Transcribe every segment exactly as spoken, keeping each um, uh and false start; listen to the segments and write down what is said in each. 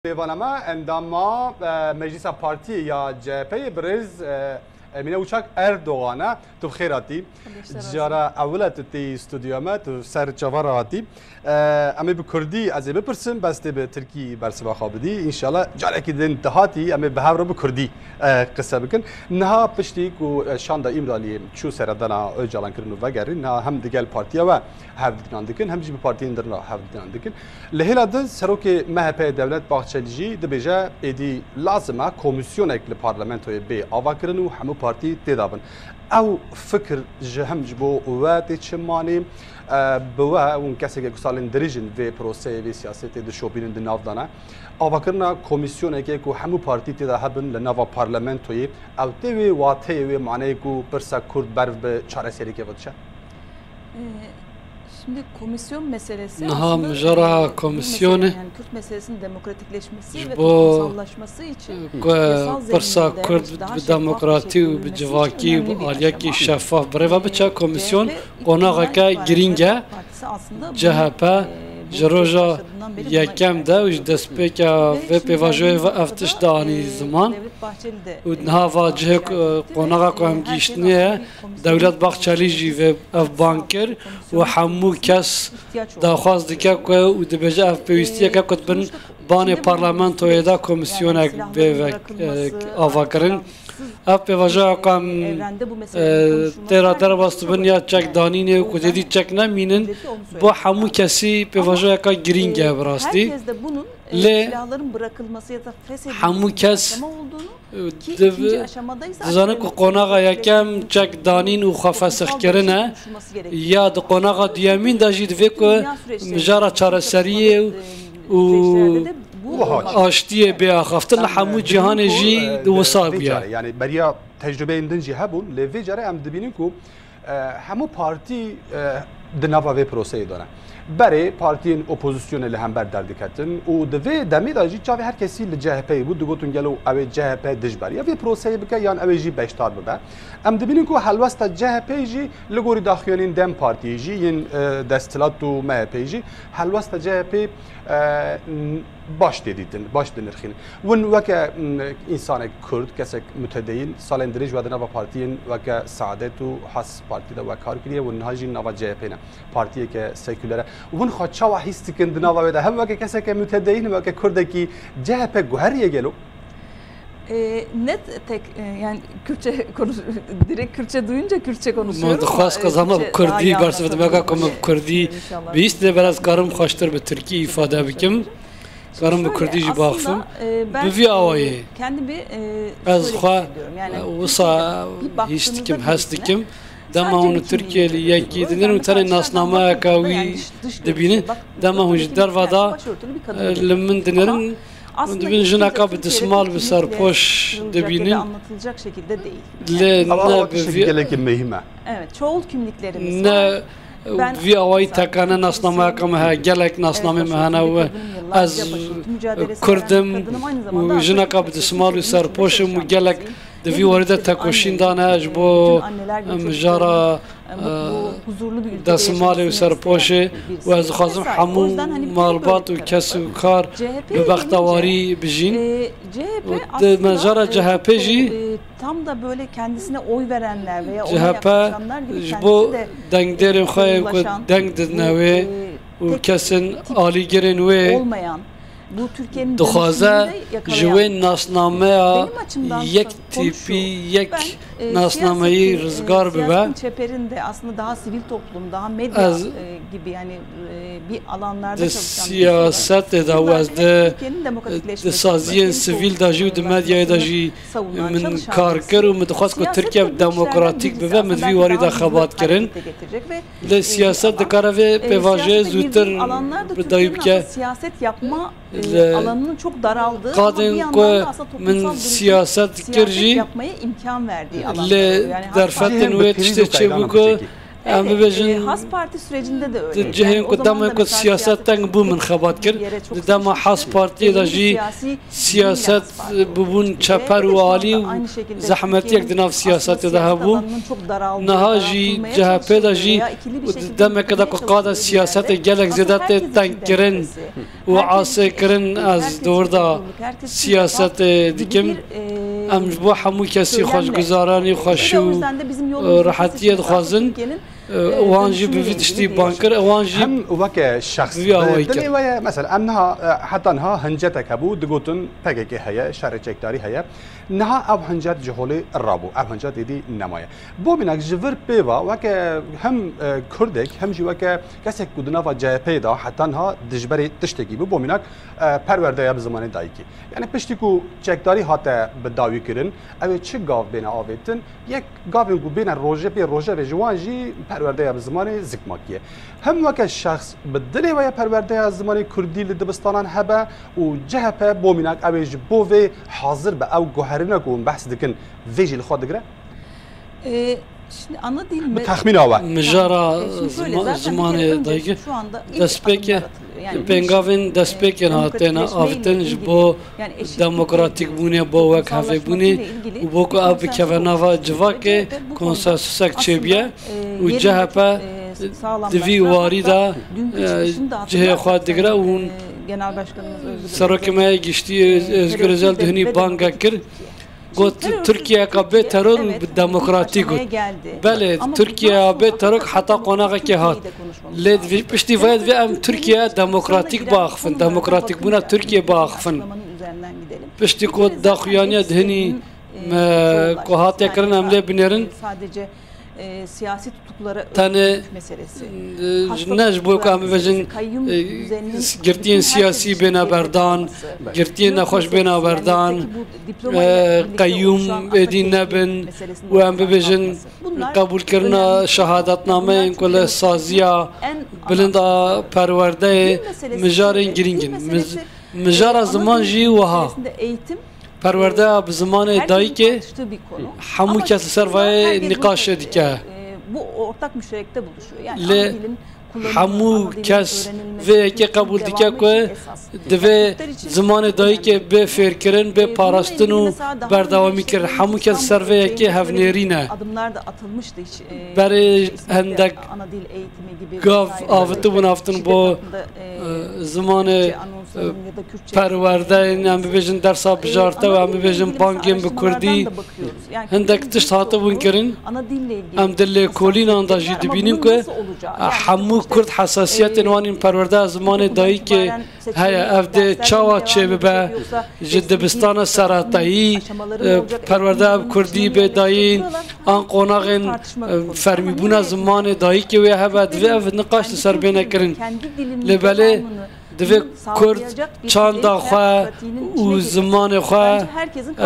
Mêvana me, endama, e, Meclisa Partiyê ya C H P'yê birêz, e, Emîne Uçak Erdogan e. Tu bi xêr hatî. Cara ewil e tu tê stûdyoya me, tu ser çava re hatî. E, em ê bi kurdî ez ê bipirsim, bes tê bi tirkî bersiva xwe bidî. Înşallah carekî din tu hatî, em ê bi hev re bi kurdî, e, qise bikin. Niha piştî ku, e, şanda Îmraliyê çû seredana Ocalan kirin û vegerîn, niha hem digel partiya we hevdîtinan dikin, hem jî bi partiyên din re hevdîtinan dikin. Li hêla din serokê M H P'ê Devlet Bahçelî jî dibêje, êdî lazim e komîsyonek li parlamentoyê bê avakirin û hemû partî tê de bin. Ew fikir ji hem ji bo we tê çi manê? E, bi we, hûn kesekê ku salên dirêj in vê proseyê, vê siyasetê dişopînin, di nav de ne. Avakirina komîsyonekê ku hemû partî tê de hebin li nava parlamentoyê, ew tê wê wateyê, wê maneyê ku pirsa Kurd ber bi çareserîkê ve diçe? Ee, Şimdi komisyon meselesi Niha aslında, mijara e, bu komisyonê mesele, yani Kürt meselesinin demokratikleşmesi ji ve bo toplumsallaşması için, e, ku yasal pirsa zeminde Kurd daha bi şeffaf bir demokratî û bi şekilde civakî û bi aliyekî şeffaf bi rê ve biçe, e, komisyon C H P qonaxeke girîng e. Partisi aslında bunu, C H P e, bu ji roja başladığından beri buna yekem de û ji destpêka vê pêvajoyê ve ev tişt da anî ziman. Û niha va cihê, e, qonaxa ku em gihîştinê ye, Dewlet Bahçelî jî vê ev bang kir û hemû kes daxwaz dike ku û dibêje ev pêwîstiyeke ku dibin banê parlamentoyê de komîsyonek bê ve, e, avakirin. Ev pêvajoya ku em, e, tê re derbas dibin ya çekdanînê û ku dêdî çek nemînin, bo hemû kesî pêvajoyeka girîng e bi rastî. Lê hemû kes dizane ku qonaxa yekem çekdanîn û xwefesixkirin e, ya di qonaxa duyemîn de jî divê ku mijara çareseriyê û aştiyê bê axaftin li hemû cîhanê jî wisa bûye. Yani beriya tecrubeyên din jî hebûn, lê vê carê em dibînin ku, e, hemû partî, e, di nava vê proseyê de ne. Berê partiyên opozisyonê li hember derdiketin û di vê demê de jî çavê her kesî li C H P'yê bû, digotin gelo ew ê C H P dijber ya vê proseyê bike yan ew ê jî beşdar bibe. Em dibînin ku helwesta C H P'yê jî li gorî daxuyaniyên DEM Partiyê jî yên, e, desthilat û M H P'yê jî helwesta C H P'yê, e, n-, baş tê dîtin, baş dinirxînin. Win weke, m, însanek Kurd, kesek mutedeyîn, salên dirêj we di nava partiyên weke Saadet û Has Partî de we kar kiriye, win niha jî nava C H P ne. Partiyeke seküler e. Win xwe çawa hîs dikin di nava wê de? Hem weke keseke mutedeyîn, hem weke Kurdekî C H P guheriye gelo? E, net tek, e, yani Kürtçe konuş-, direkt Kürtçe duyunca Kürtçe konuşuyorum. Ma dixwaz e, kazanma bi Kurdî bersiv dime ka ku min bi Kurdî bihîst, lê belê ez karim xweştir bi Tirkî îfade bikim. Karim bi Kurdî jî baxifim. Bi vî awayî ez xwe wisa hîs dikim, hes dikim. Dema hûn li Tirkiyê li yekî dinin û tenê nasnameyeke wî dibînin, dema hûn ji derve de, e, li min dinirin, hûn dibînin jineka bi dismal, bi serpoş dibînin. Lê ne bi vî, gelekî muhîm e. Ne vî awayî tekane nasnameyeke me heye, gelek nasnamê me hene û ez Kurd im û jineka bi dismal û serpoş im û gelek di vî warî de tekoşîn dane ji bo mijara, e, destmalê û serpoşê û ez dixwazim hemû malbat û kes û kar bi bextewarî bijîn. Û di mijara C H P jî, C H P ji bo dengdêrên xwe yên ku deng didine wê û kesên alîgirên wê dixwaze ji wê nasnameya yek tîpî, yek nasnameyî rizgar bibe. Ez di siyasetê de û ez di, di saziyên sivîl de jî û di medyayê de jî min kar kir û min dixwest ku Tirkiye demokratîk bibe, min di vî warî de xebat kirin. Lê siyaset dikare vê pêvajoyê zûtir bi dawî bike. Li qadên ku min siyaset kir jî, lê derfetên wê tiştê çêbû ku Em bibêjin, e, Has Parti sürecinde de öyle. Di cihên ku demên ku siyaset teng bû, min xebat kir. Di dema Has Partiyê de jî siyaset bûbûn çeper û alî û zehmetiyek di nav siyasetê de hebû. Niha jî C H P de jî û di demeke de ku qada siyasetê gelek zêde tê tengkirin û asê kirin, ez di wir de siyasetê dikim. Em ji bo hemû kesî xweşguzaranî, xweşî û, e, rehetiyê dixwazin. E, wan jî bi vî tiştî ban kir, wan jî hem weke şexs bi vî awayî kir. Dilê we ye, mesela, em niha, e, heta niha hincetek hebû, digotin P K K heye, şerê çekdarî heye. Niha ev hincet ji holê rabû, ev hincet êdî nemaye. Bo mînak ji vir pê ve weke hem, e, Kurdek, hem jî weke kesek ku di nava C H P'ê de heta niha dijberê tiştekî bû, bo mînak, e, perwerdeya bi zimanê dayikê. Yani piştî ku çekdarî hate bi dawî kirin, ew ê çi gav bêne avêtin, yek gavên ku bêne rojê pê rojevê ji wan jî perwerdeya bi zimanê zikmakî ye. Hem weke şexs bi dilê we ye perwerdeya zimanê kurdî li dibistanan hebe û C H P bo mînak ew ê ji bo vê hazir be, ew guherîna ku hûn behs dikin vê jî li xwe digire? E, şimdi ana dil Bi me- texmîna we. Mijara E, şimdi şöyle, zima- zaten bir kere zimanê önce dayikê şu anda ilk destpêkê, adımlar atılıyor. Yani bu işin pêngavên destpêkên e, hatine demokratikleşmeyle avitin ji ilgili, bo yani eşitlikle demokratîkbûnê, bo wekheveybûnê û bo ku ev bikeve nava civakê konsensusek çêbiye û C H P di vî warî de, e, cihê xwe digire û hûn Serokê me yê giştî Özgür Özel di hinî bangek kir. Got, Tirkiyeyeka bê teror û demokratîk got. Belê, Tirkiyeya bê teror heta qonaxekê hat. Lê di vî piştî vayê divê em Tirkiyeya demokratîk biaxifin, demokratîkbûna Tirkiyê biaxifin. Piştî ku daxuyaniya di hinî me ku hatiye kirin em lê binêrin. Tenê, e, ne ji bo ku em bibêjin, e, girtiyên siyasî bêne berdan, girtiyên nexweş bêne berdan, e, qeyûm êdî nebin û em bibêjin qebûlkirina şehadetnameyên ku li saziya bilind a perwerdeyê mijarên girîng in. Mij-, mijara ziman jî wiha. Perwerdeya bi zimanê dayikê hemû kes li ser vayê nîqaşê dike. Lê hemû kes vê yekê qebûl dike ku divê zimanê dayikê bê fêrkirin, bê parastin û berdewamî kirin. Hemû kes li ser vê yekê hevnêrî ne. Berê hindek gav avitibûn, avtin bo, e, zimanê, e, perwerdeyên, em bibêjin dersa bijartê û em bibêjin bangên bi kurdî. Hindek tişt hatibûn kirin. Em di lêkolînan de jî dibînin ku, e, hemû kurd hesasiyetên wan ên perwerdeya zimanê dayikê heye. Ev dê çawa çêbibe? Ji dibistana seretayî, e, perwerdeya bi kurdî bê dayîn, an qonaxên, e, fermîbûna zimanê dayikê wê hebe, divê ev niqaş li ser bêne kirin. Lê belê divê kurd çanda xwe û zimanê xwe,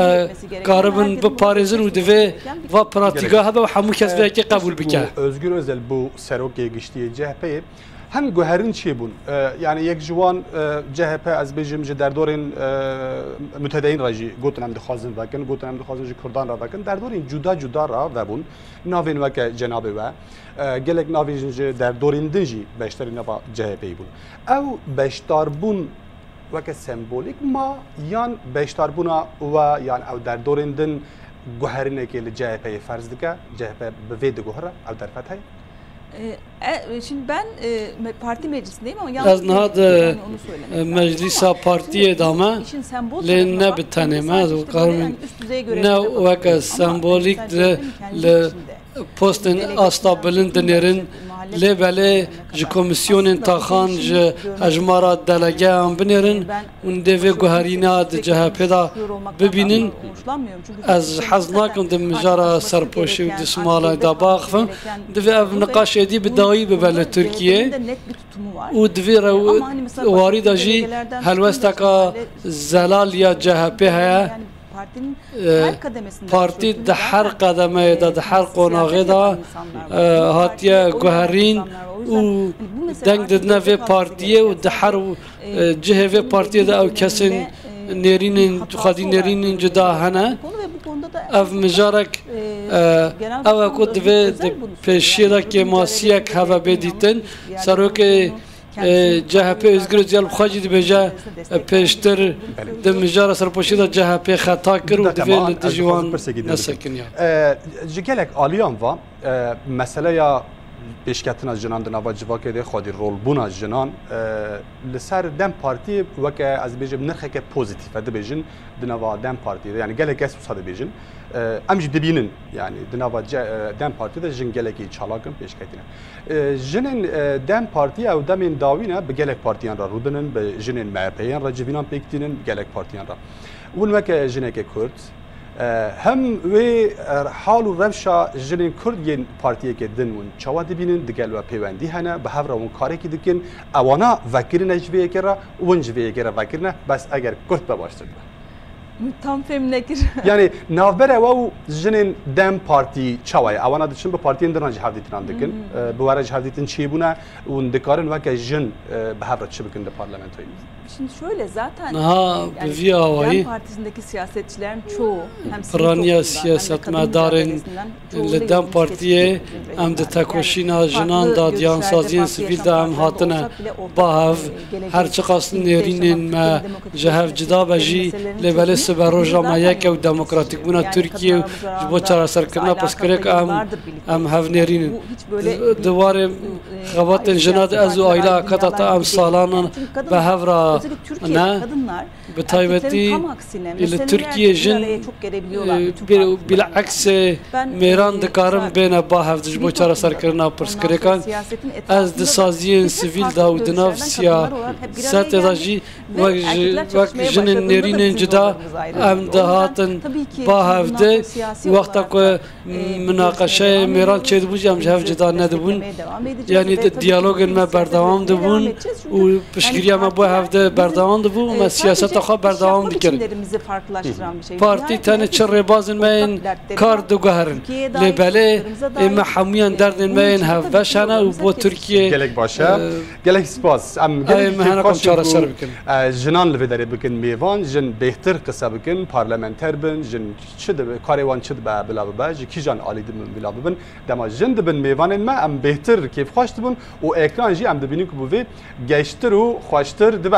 e, karibin biparêzin û divê va pratîka hebe û hemû kes vê yekê qebûl bike. Özgür Özel bû serokê giştî yê C H P'yê. Hem guherîn çêbûn. E, yani yek ji wan, e, C H P, ez bêjim, ji derdorên, e, mutedeyîn re jî gotin em dixwazin vekin, gotin em dixwazin ji kurdan re vekin. Derdorên cuda cuda re vebûn. Navên weke cenabê we, e, gelek navên jî ji derdorên din jî beşdarî nava C H P'yê bûn. Ew beşdarbûn weke sembolîk ma yan beşdarbûna we yan ew derdorên din guherînekê li C H P'yê ferz dike, C H P bi vê diguhere, ew derfet heye? E, e, şimdi ben, e, me- parti meclisindeyim ama yanlış Ez niha di, yani onu söylemek e, lazım meclisa ama partiyê şimdi de me, işin sembol lê tarafına ne bi baktığımızda tenê me, ez sanki işte böyle dikarim yani üst düzey görevlere ne bakılıyor. Weke Ama sembolîk kişisel di, görevim kendi li içimde. Postên asta bilind dinêrin, lê belê ji komîsyonên taxan, ji hejmara delegeyan binêrin û divê guherîna di C H P de bibînin. Ez hez nakim di mijara serpoşî û di simalê de biaxivim. Divê ev niqaş êdî bi dawî bibe li Tirkiyê û di vê re-, warî de jî helwesteka zelal ya C H P heye. E, partî di her qedemeyê de, di her qonaxê de, e, hatiye guherîn û deng didine vê partiyê û di her, e, cihê vê partiyê de ew kesên nêrînên, xwedî nêrînên cuda hene. Ev mijarek, Ev e ku divê di pêşiyê de kêmasiyek heve bê dîtin. Serokê, e, C H P Özgür Özel bi xwe jî dibêje, e, pêştir di mijara serpoşî de C H P xeta kir û divê li dijî wan nesekiniya. E, ji gelek aliyan ve, e, meseleya pêşketina jinan di nava civakê de, xwedî rolbûna jinan, e, li ser DEM Partiyê weke, ez dibêjim, nirxeke pozîtîf e, dibêjin di nava DEM Partiyê de. Yani gelek kes wisa dibêjin. E, em jî dibînin, yani di nava ce-, e, DEM Partiyê de jin gelekî çalak in, pêşketî ne. E, jinên, e, DEM Partiyê ew demên dawî ne bi gelek partiyan re rûdinin, bi jinên M H P'yên re civînan pêk tînin, bi gelek partiyan re. Hûn weke jineke Kurd, e, hem wê, e, hal û rewşa jinên Kurd yên partiyeke din hûn çawa dibînin, digel we pêwendî hene, bi hev re hûn karekî dikin, ewana vekirine ji vê yekê re, hûn ji vê yekê re vekirine, bes eger Kurd be baştir dibe. Min tam fêm nekir. Yani navbera we û jinên DEM Partî çawa ye? Ewana diçin bi partiyên din re cihevdîtinan dikin. Hmm. E, bi we re cihevdîtin çêbûne û hûn dikarin weke jin, e, bi hev re çi bikin di parlamentoyê? Şimdi şöyle zaten Niha bi vî awayî DEM Partisindeki siyasetçilerin çoğu hem sivil toplumdan hem de kadın mücadelesinden Li DEM Partiyê em di tekoşîna jinan de di yansaziyên sivîl de em hatine ba hev, her çiqas nêrînên me ji hev cida be jî, lê belê siberoja me yek e û demokratîkbûna Tirkiyê û ji bo çareserkirina pirsgirêk em, em hev nêrîn in. Di, di warê xebatên jina de ez û Ayla Akatata em salan in bi hev re ne. Bi taybetî li Tirkiyê jin, e, bi-, bileksê mêran dikarin bêne ba hev ji bo çareserkirina pirsgirêkan. Ez di saziyên sivîl de û di nav siyasetê de jî wek ji, wek jinên nêrînên cuda em dihatin ba hev de. Wexta ku Minaqeşeyê mêran çêdibû jî em ji hev cuda nedibûn. Yanî di-, diyalogên me berdewam dibûn û piştgiriya me bo hev de berdewam dibû û me siyaseta xwe berdewam dikirin. Partî tenê çi rêbazên me yên kar diguherin. Lê belê ê me hemûyan derdên me yên hevbeş hene û bo Tirkiyê, gelek baş e, e, gelek spas. Em gelek kêfxweş bûn çareser bikin. E, jinan li vê derê bikin mêvan, jin bêhtir qise bikin, parlamenter bin, jin çi dibe, karê wan çi dibe bila bibe, ji kîjan alî dibin bila bibin. Dema jin dibin mêvanên me, em bêhtir kêfxweş dibin û ekran jî em dibînin ku bi vê geştir û xweştir dibe.